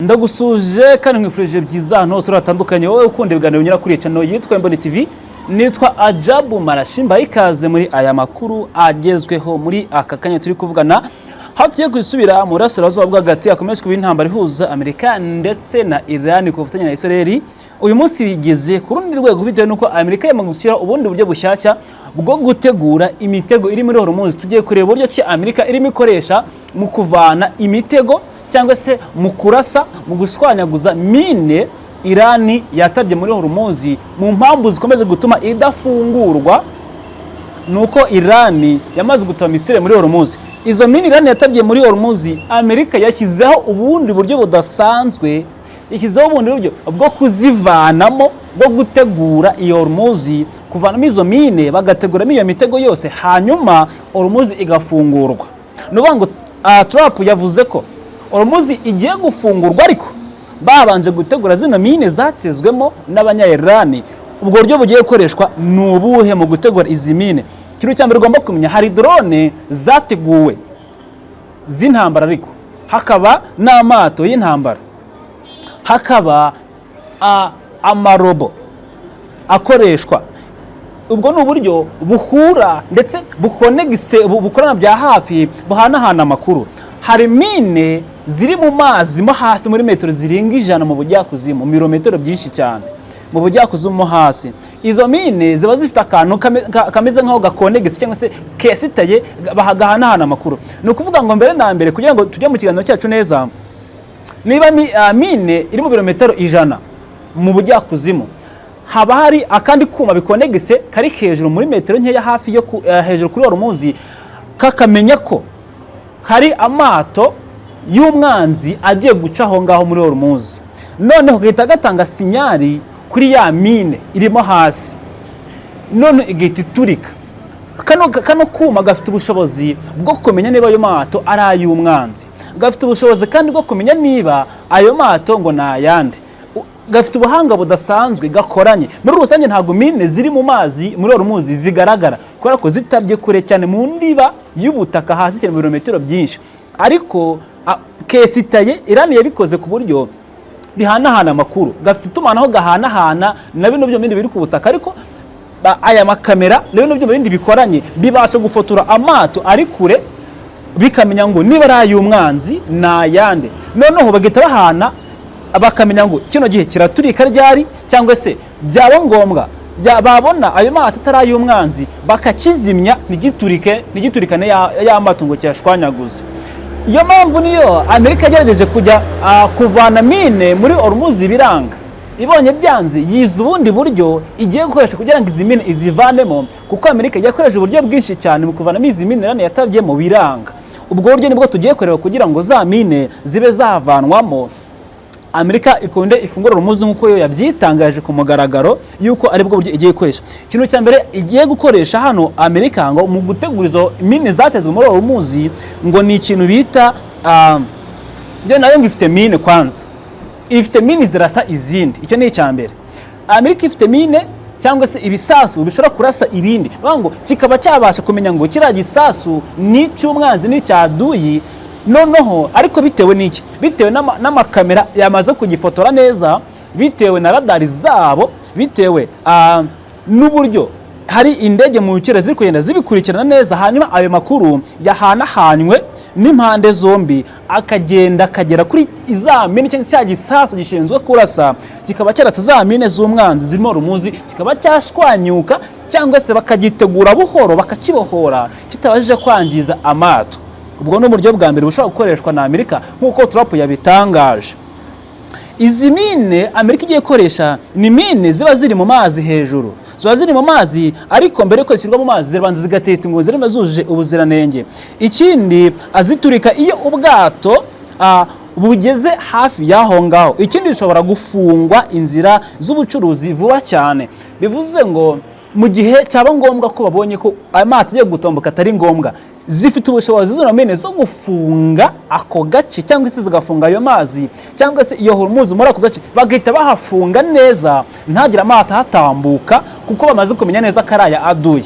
Ndagusuje kandi nkwifurije byiza ahantu hose uri hatandukanye, wowe ukunda ibiganiro binyura kuri iyi channel yitwa Imboni TV. Nitwa Ajabu Marashimba. Ikaze muri aya makuru agezweho muri aka kanya turi kuvugana, aho tugiye gusubira mu burasirazuba bwo hagati hakomeje kuba intambara ihuza Amerika ndetse na Iran ku bufatanye na Israel. Uyu munsi bigeze ku rundi rwego bitewe n'uko Amerika yamaze gushyira ubundi buryo bushyashya bwo gutegura imitego iri muri Hormuz. Tugiye kureba uburyo ki Amerika irimo ikoresha mu kuvana imitego cyangwa se mu kurasa, mu gushwanyaguza mine Irani yatabye muri Hormuz. Mu mpamvu zikomeje gutuma idafungurwa nuko Irani yamaze gutaba missile muri Hormuz. Izo mine Irani yatabye muri Hormuz, Amerika yashyizeho ubundi buryo budasanzwe, yashyizeho ubundi buryo bwo kuzivanamo, bwo gutegura iyo Hormuz, kuvanamo izo mine, bagateguramo iyo mitego yose, hanyuma Hormuz igafungurwa. Ni ukuvuga ngo Trump yavuze ko Hormuz igiye gufungurwa ariko babanje gutegura zino mine zatezwemo n'Abanya-Iran. Ubwo buryo bugiye gukoreshwa ni ubuhe mu gutegura izi mine? Ikintu cya mbere ugomba kumenya, hari drone zateguwe z'intambara, ariko hakaba n'amato y'intambara, hakaba amarobo akoreshwa. Ubwo ni uburyo buhura ndetse bukonegise, bukorana bya hafi, buhanahana amakuru. Hari mine ziri mu mazi mo hasi muri metero zirenga 100 mu bujyakuzimu, mu birometero byinshi cyane mu bujyakuzimu mo hasi. Izo mine ziba zifite akantu kameze nk'aho gakonegise cyangwa se kesitaye, gahanahana amakuru. Ni ukuvuga ngo mbere na mbere, kugira ngo tujye mu kiganiro cyacu neza, niba mine iri mu birometero 100 mu bujyakuzimu, haba hari akandi kuma bikonegise kari hejuru muri metero nkeya hafi yo hejuru kuri Hormuz, kakamenya ko hari amato y'umwanzi agiye guca aho ngaho muri Hormuz, noneho gahita gatanga signal kuri ya mine irimo hasi, none igahita iturika. Kano kuma gafite ubushobozi bwo kumenya niba ayo mato ari ay'umwanzi, gafite ubushobozi kandi bwo kumenya niba ayo mato ngo ni ayande. Gafite ubuhanga budasanzwe gakoranye. Muri rusange ntabwo mine ziri mu mazi muri Hormuz zigaragara, kubera ko zitabye kure cyane mu ndiba y'ubutaka hasi cyane mu birometero byinshi, ariko kesitaye Irani yabikoze ku buryo bihanahana amakuru, gafite itumanaho gahanahana na bino byuma bindi biri ku butaka. Ariko aya makamera na bino byuma bindi bikoranye bibasha gufotora amato ari kure, bikamenya ngo niba ari ay'umwanzi ni ayande, noneho bagahita bahana, bakamenya ngo kino gihe kiraturika ryari, cyangwa se byaba ngombwa babona ayo mato atari ay'umwanzi bakakizimya ntigiturike, ntigiturikane ya mato ngo kiyashwanyaguze. Iyo mpamvu niyo Amerika yagerageje kujya kuvana mine muri Hormuz biranga. Ibonye byanze, yize ubundi buryo igiye gukoresha kugira ngo izi mine izivanemo, kuko Amerika yakoresheje uburyo bwinshi cyane mu kuvanamo izi mine Iran yatabyemo biranga. Ubwo buryo nibwo tugiye kureba kugira ngo za mine zibe zavanwamo, Amerika ikunde ifungura Hormuz nk'uko yo yabyitangaje ku mugaragaro yuko aribwo buryo igiye gukoresha. Ikintu cya mbere igiye gukoresha hano Amerika ngo mu gutegura izo mine zatezwe muri Hormuz ngo ni ikintu bita yo nayo ngo ifite mine kwanza, ifite mine zirasa izindi. Icyo ni icya mbere. Amerika ifite mine cyangwa se ibisasu bishobora kurasa ibindi, bivuga ngo kikaba cyabasha kumenya ngo kiriya gisasu ni icy'umwanzi, ni icyaduyi. Noneho ariko bitewe n'iki? Bitewe n'amakamera yamaze kugifotora neza, bitewe na radari zabo, bitewe n'uburyo hari indege mu kirere ziri kugenda zibikurikirana neza, hanyuma ayo makuru yahanahanywe n'impande zombi akagenda akagera kuri za mine cyangwa se cya gisasu gishinzwe kurasa, kikaba cyarasa za mine z'umwanzi zirimo Hormuz, kikaba cyashwanyuka, cyangwa se bakagitegura buhoro bakakibohora kitabashije kwangiza amato. Ubwo ni uburyo bwa mbere bushobora gukoreshwa na Amerika nk'uko Trump yabitangaje. Izi mine Amerika igiye gukoresha ni mine ziba ziri mu mazi hejuru, ziba ziri mu mazi, ariko mbere yuko zishyirwa mu mazi zirabanza zigatesita ngo zirimo zujuje ubuziranenge. Ikindi, aziturika iyo ubwato bugeze hafi y'aho ngaho. Ikindi, zishobora gufungwa inzira z'ubucuruzi vuba cyane. Bivuze ngo mu gihe cyaba ngombwa ko babonye ko amato agiye gutomboka atari ngombwa, zifite ubushobozi zino mine zo gufunga ako gace, cyangwa se zigafunga ayo mazi, cyangwa se iyo Hormuz muri ako gace bagahita bahafunga neza, ntagire amato ahatambuka, kuko bamaze kumenya neza ko ari aya aduye.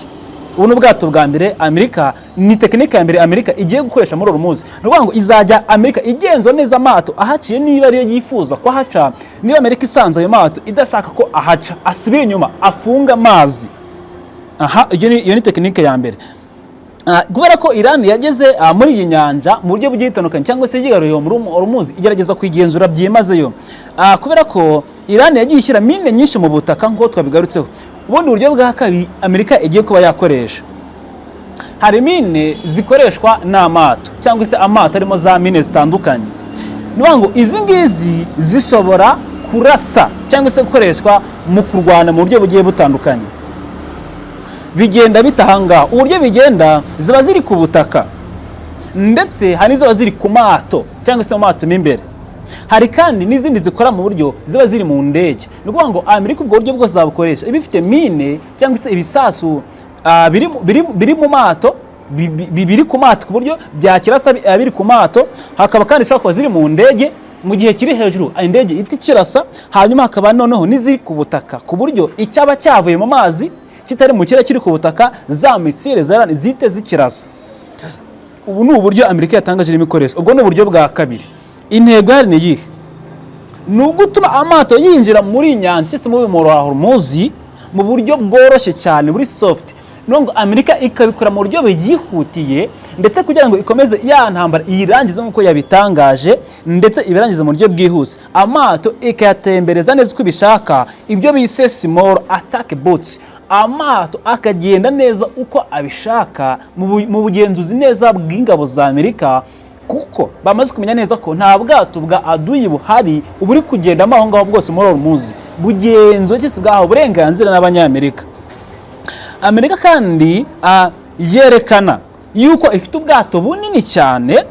Ubu ni ubwato bwa mbere Amerika, ni tekinike ya mbere Amerika igiye gukoresha muri Hormuz. Ni ukuvuga ngo izajya Amerika igenzura neza amato ahaciye, niba ariyo yifuza ko ahaca. Niba Amerika isanze ayo mato idashaka ko ahaca, asubira inyuma, afunga amazi. Aha, iyo ni tekinike ya mbere. Kubera ko Iran yageze muri iyi nyanja mu buryo bugiye butandukanye, cyangwa se yigaruriye muri Hormuz, igerageza kuyigenzura byimazeyo. Kubera ko Iran yagiye ishyira mine nyinshi mu butaka nk'uko twabigarutseho, ubundi buryo bwa kabiri Amerika igiye kuba yakoresha, hari mine zikoreshwa n'amato, cyangwa se amato arimo za mine zitandukanye. Ni ukuvuga ngo izi ngizi zishobora kurasa cyangwa se gukoreshwa mu kurwana mu buryo bugiye butandukanye. Bigenda bitahangaha uburyo bigenda, ziba ziri ku butaka, ndetse hari n'iziba ziri ku mato cyangwa se mu mato mo imbere. Hari kandi n'izindi zikora mu buryo ziba ziri mu ndege. Ni ukuvuga ngo Amerika ubwo buryo bwose zabukoresha, iba ifite mine cyangwa se ibisasu biri mu mato, biri ku mato, ku buryo byakirasa biri ku mato. Hakaba kandi ishobora kuba ziri mu ndege, mu gihe kiri hejuru indege ihita ikirasa. Hanyuma hakaba noneho n'iziri ku butaka, ku buryo icyaba cyavuye mu mazi kitari mu kirere, kiri ku butaka, za misile za Iran zihite zikirasa. Ubu ni uburyo Amerika yatangaje irimo ikoresha. Ubwo ni uburyo bwa kabiri. Intego ihari ni iyihe? Ni ugutuma amato yinjira muri iyi nyanja cyangwa se muri uyu muhora wa Hormuz mu buryo bworoshye cyane, buri soft. Ni ngo Amerika ikabikora mu buryo buyihutiye, ndetse kugira ngo ikomeze ya ntambara iyirangize nk'uko yabitangaje, ndetse ibirangize mu buryo bwihuse, amato ikayatembereza neza uko ibishaka, ibyo bise small attack boats, amato akagenda neza uko abishaka mu bugenzuzi neza bw'ingabo za Amerika, kuko bamaze kumenya neza ko nta bwato bwa aduyi buhari uburi kugendamo aho ngaho bwose muri Hormuz, bugenzuwe cyangwa se bwahawe uburenganzira n'Abanyamerika. Amerika kandi yerekana yuko ifite ubwato bunini cyane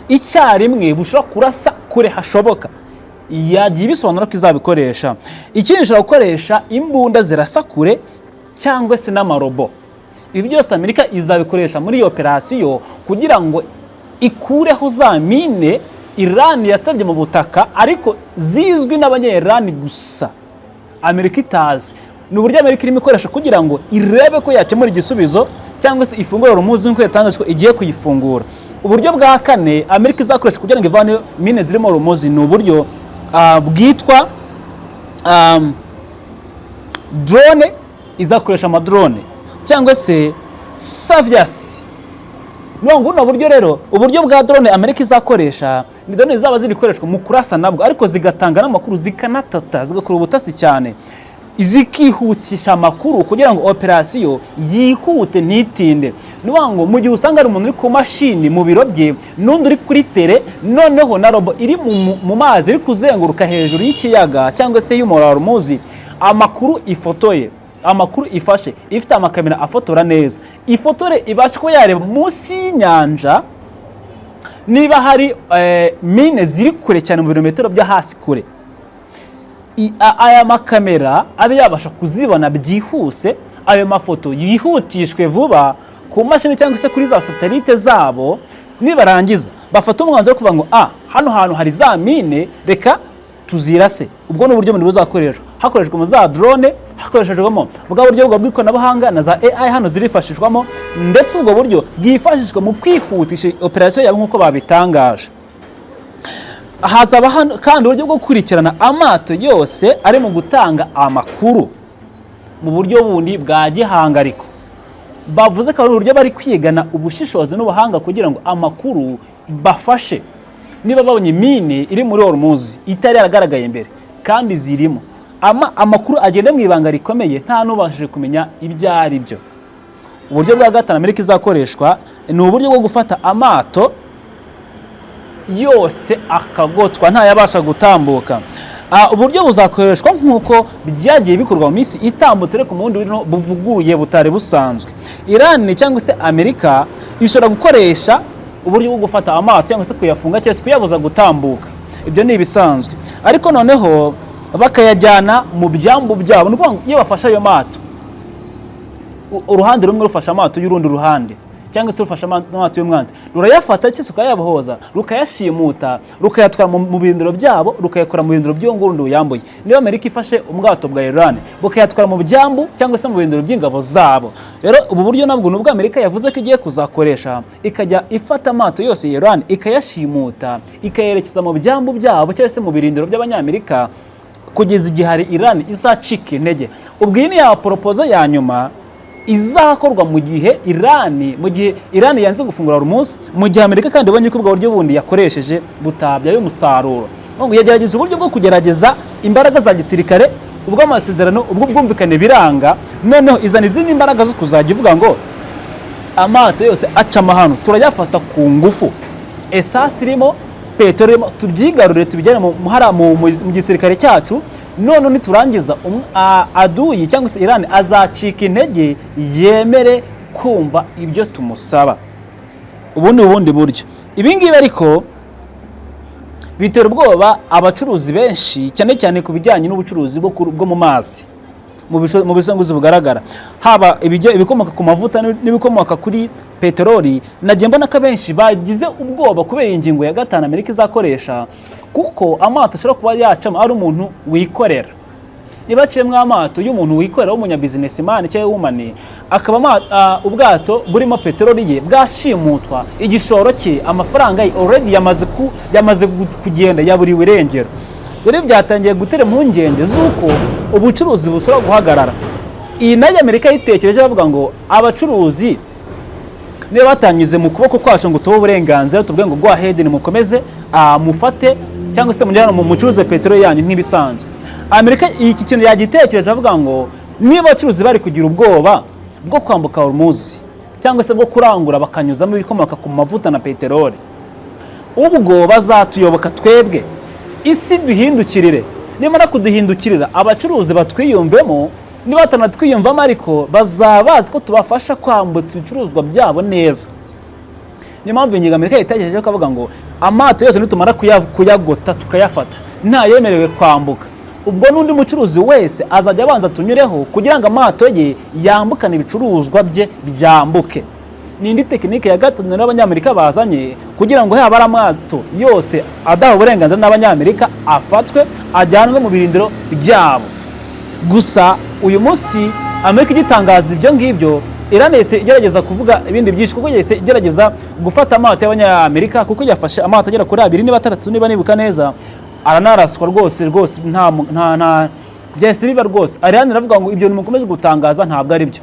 icyarimwe bushobora kurasa kure hashoboka. Yagiye ibisobanura ko izabikoresha. Ikindi, ishobora gukoresha imbunda zirasa kure cyangwa se n'amarobo. Ibi byose Amerika izabikoresha muri iyo operasiyo kugira ngo ikureho za mine Iran yatabye mu butaka, ariko zizwi n'Abanya-Iran gusa, Amerika itazi. Ni uburyo Amerika irimo ikoresha kugira ngo irebe ko yakemura igisubizo cyangwa se ifungure Hormuz nk'uko yatangaje ko igiye kuyifungura. Uburyo bwa kane Amerika izakoresha kugira ngo ivane mine zirimo Hormuz ni uburyo bwitwa drone. Izakoresha amadrone cyangwa se surveillance. Ni buno buryo rero, uburyo bwa drone Amerika izakoresha ni drone zaba ziri gukoreshwa mu kurasa nabwo, ariko zigatanga n'amakuru, zikanatata, zigakora ubutasi cyane, zikihutisha amakuru kugira ngo operasiyo yihute, ntitinde. Ni ukuvuga ngo mu gihe usanga hari umuntu uri ku mashini mu biro bye, n'undi uri kuri terrain, noneho na robo iri mu mazi iri kuzenguruka hejuru y'ikiyaga cyangwa se y'umuhora wa Hormuz, amakuru ifotoye, amakuru ifashe, ifite amakamera afotora neza, ifotore, ibashe kuba yareba munsi y'inyanja niba hari mine ziri kure cyane mu birometero byo hasi kure. Aya makamera abe yabasha kuzibona byihuse, ayo mafoto yihutishwe vuba ku mashini cyangwa se kuri za satelite zabo. Nibarangiza bafata umwanzuro wo kuvuga ngo: "Ah, hano hantu hari za mine, reka tuzirase." Ubwo ni uburyo bundi buzakoreshwa, hakoreshejwemo za drone, hakoreshejwemo bwa buryo bw'ikoranabuhanga na za AI hano zirifashishwamo, ndetse ubwo buryo bwifashishwa mu kwihutisha operasiyo yabo nk'uko babitangaje. Hazaba hano kandi uburyo bwo gukurikirana amato yose ari mu gutanga amakuru mu buryo bundi bwa gihanga, ariko bavuze ko ari uburyo bari kwigana ubushishozi n'ubuhanga kugira ngo amakuru bafashe, niba babonye mine iri muri Hormuz itari yaragaragaye mbere kandi zirimo, amakuru agenda mu ibanga rikomeye, nta n'ubashije kumenya ibyo ari byo. Uburyo bwa gatanu Amerika izakoreshwa ni uburyo bwo gufata amato yose akagotwa, ntayabasha gutambuka. Uburyo buzakoreshwa nk'uko byagiye bikorwa mu minsi itambutse, ariko mu bundi buryo buvuguruye butari busanzwe. Iran cyangwa se Amerika ishobora gukoresha uburyo bwo gufata amato cyangwa se kuyafunga cyangwa se kuyabuza gutambuka, ibyo ni ibisanzwe, ariko noneho bakayajyana mu byambu byabo. Ni ukuvuga ngo iyo bafashe ayo mato, uruhande rumwe rufashe amato y'urundi ruhande, cyangwa se rufashe amato y'umwanzi, rurayafata cyose rukayabohoza, rukayashimuta, rukayatwara mu birindiro byabo, rukayakora mu birindiro by'uwo nguwo yambuye. Niba Amerika ifashe ubwato bwa Iran bukayatwara mu byambu cyangwa se mu birindiro by'ingabo zabo, rero ubu buryo nabwo ni ubwo Amerika yavuze ko igiye kuzakoresha, ikajya ifata amato yose ya Iran, ikayashimuta, ikayerekeza mu byambu byabo cyangwa se mu birindiro by'Abanyamerika, kugeza igihe hari Iran izacika intege. Ubwo iyi ni ya proposal ya nyuma izakorwa mu gihe Iran yanze gufungura Hormuz, mu gihe Amerika kandi ibonye ko ubwo buryo bundi yakoresheje butabyaye umusaruro. Ngo yagerageje uburyo bwo kugerageza imbaraga za gisirikare, ubw'amasezerano, ubw'ubwumvikane, biranga. Noneho izana izindi mbaraga zo kuzajya ivuga ngo amato yose aca amahano turayafata ku ngufu, essence irimo, peteroli irimo, tubyigarurire, tubijyane mu gisirikare cyacu. None niturangiza aduyi cyangwa se Iran azacika intege, yemere kumva ibyo tumusaba. Ubu ni ubundi buryo. Ibi ngibi ariko bitera ubwoba abacuruzi benshi, cyane cyane ku bijyanye n'ubucuruzi bwo mu mazi, mu busenguzi bugaragara, haba ibikomoka ku mavuta n'ibikomoka kuri peteroli. Nagiye mbona ko abenshi bagize ubwoba kubera iyi ngingo ya gatanu Amerika izakoresha, kuko amato ashobora kuba yacamo ari umuntu wikorera. Niba aciyemo amato y'umuntu wikorera w'umunyabusinessman cyangwa woman, akaba ubwato burimo peteroli ye bwashimutwa, igishoro cye, amafaranga ye already yamaze kugenda, yaburiwe irengero. Rero byatangiye gutera impungenge z'uko ubucuruzi bushobora guhagarara. Iyi nayo Amerika yitekereje, bavuga ngo abacuruzi niba batanyuze mu kuboko kwacu ngo tube uburenganzira, tuvuge ngo go ahead, nimukomeze mufate cyangwa se mujyane mu mucuruze peteroli yanyu nk'ibisanzwe. Amerika iki kintu yagitekereje, avuga ngo niba abacuruzi bari kugira ubwoba bwo kwambuka Hormuz cyangwa se bwo kurangura bakanyuzamo ibikomoka ku mavuta na peteroli, ubwo bazatuyoboka twebwe, isi duhindukirire. Nimara kuduhindukirira, abacuruzi batwiyumvemo. Niba batanatwiyumvamo ariko bazaba bazi ko tubafasha kwambutsa ibicuruzwa byabo neza. Niyo mpamvu ingingo Amerika yitekereje ikavuga ngo amato yose nitumara kuyagota, tukayafata, ntayemerewe kwambuka. Ubwo n'undi mucuruzi wese azajya abanza tunyureho kugira ngo amato ye yambukane ibicuruzwa bye byambuke. Ni indi tekinike ya gatatu n'Abanyamerika bazanye kugira ngo yaba ari amato yose adaha uburenganzira n'Abanyamerika afatwe, ajyanwe mu birindiro byabo. Gusa uyu munsi Amerika igitangaza ibyo ngibyo, Iran yahise igerageza kuvuga ibindi byinshi, kuko yahise igerageza gufata amato y'Abanyamerika, kuko yafashe amato agera kuri abiri niba atandatu niba nibuka neza, aranaraswa rwose rwose, nta byahise biba rwose. Iran iravuga ngo ibyo mukomeje gutangaza ntabwo ari byo,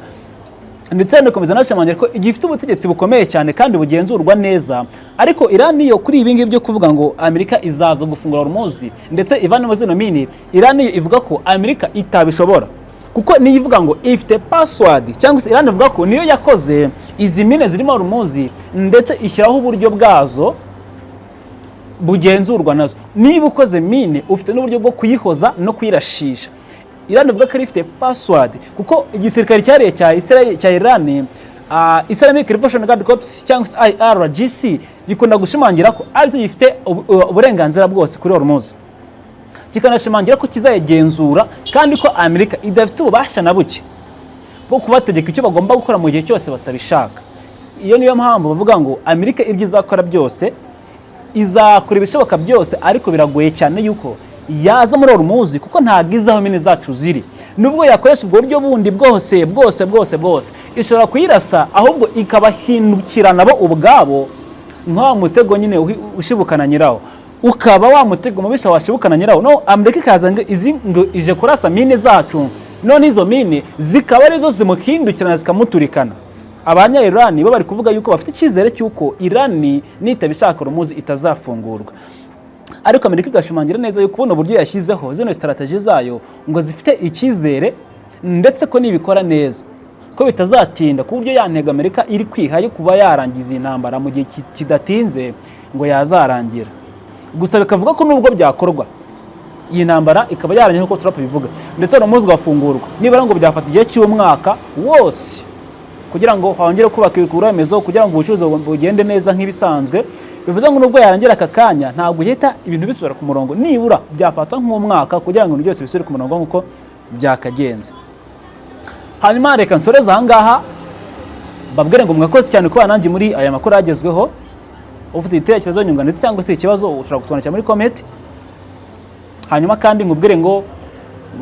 ndetse anakomeza anashimangira ko igifite ubutegetsi bukomeye cyane kandi bugenzurwa neza. Ariko Iran yo kuri ibi ngibi byo kuvuga ngo Amerika izaza gufungura Hormuz ndetse ivanemo zino mine, Iran yo ivuga ko Amerika itabishobora, kuko niyo ivuga ngo ifite password, cyangwa se Iran ivuga ko niyo yakoze izi mine zirimo Hormuz, ndetse ishyiraho uburyo bwazo bugenzurwa nazo. Niba ukoze mine, ufite n'uburyo bwo kuyihoza no kuyirashisha. Iran ivuga ko ari ifite password, kuko igisirikare cyariye cya Israel, cya Iran, Islamic Revolution Guard Corps cyangwa se IRGC, gikunda gushimangira ko aricyo gifite uburenganzira bwose kuri Hormuz, kikanashimangira ko kizayigenzura kandi ko Amerika idafite ububasha na buke bwo kubategeka icyo bagomba gukora mu gihe cyose batabishaka. Iyo niyo mpamvu bavuga ngo Amerika ibyo izakora byose, izakora ibishoboka byose, ariko biragoye cyane yuko yaza muri Hormuz, kuko ntabwo izi aho mine zacu ziri. Nubwo yakoresha ubwo buryo bundi bwose bwose bwose bwose, ishobora kuyirasa, ahubwo ikabahindukira nabo ubwabo nka wa mutego nyine ushibukana nyirawo, ukaba wa mutego mubisha washibukana nyirawo. No Amerika ikaza ngo izi ngo ije kurasa mine zacu, none izo mine zikaba arizo zimuhindukirana, zikamuturikana. Abanya Iran bo bari kuvuga yuko bafite icyizere cy'uko Iran nitabishaka Hormuz itazafungurwa, ariko Amerika igashimangira neza yuko buno buryo yashyizeho, zino strategy zayo, ngo zifite icyizere, ndetse ko nibikora neza ko bitazatinda, ku buryo ya ntego Amerika iri kwiha yo kuba yarangiza iyi ntambara mu gihe kidatinze ngo yazarangira. Gusa bikavuga ko nubwo byakorwa, iyi ntambara ikaba yarangiye nk'uko Trump bivuga, ndetse Hormuz ugafungurwa, nibura ngo byafata igihe cy'umwaka wose kugira ngo hongere kubaka ibikorwa remezo, kugira ngo ubucuruzi bugende neza nk'ibisanzwe. Bivuze ngo nubwo yarangira aka kanya, ntabwo uhita ibintu bisubira ku murongo, nibura byafata nk'umwaka kugira ngo ibintu byose bisubire ku murongo nk'uko byakagenze. Hanyuma reka nsoreze aha ngaha. Mbabwire ngo mwakoze cyane kuba nanjye muri aya makuru agezweho. Ufite igitekerezo, nyunganizi cyangwa se ikibazo, ushobora kutwandikira muri comment. Hanyuma kandi nkubwire ngo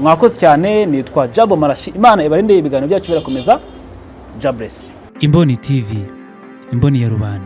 mwakoze cyane. Nitwa Jabo Marashi. Imana ibarinde. Ibiganiro byacu birakomeza. Jabless. Imboni TV, imboni ya rubanda.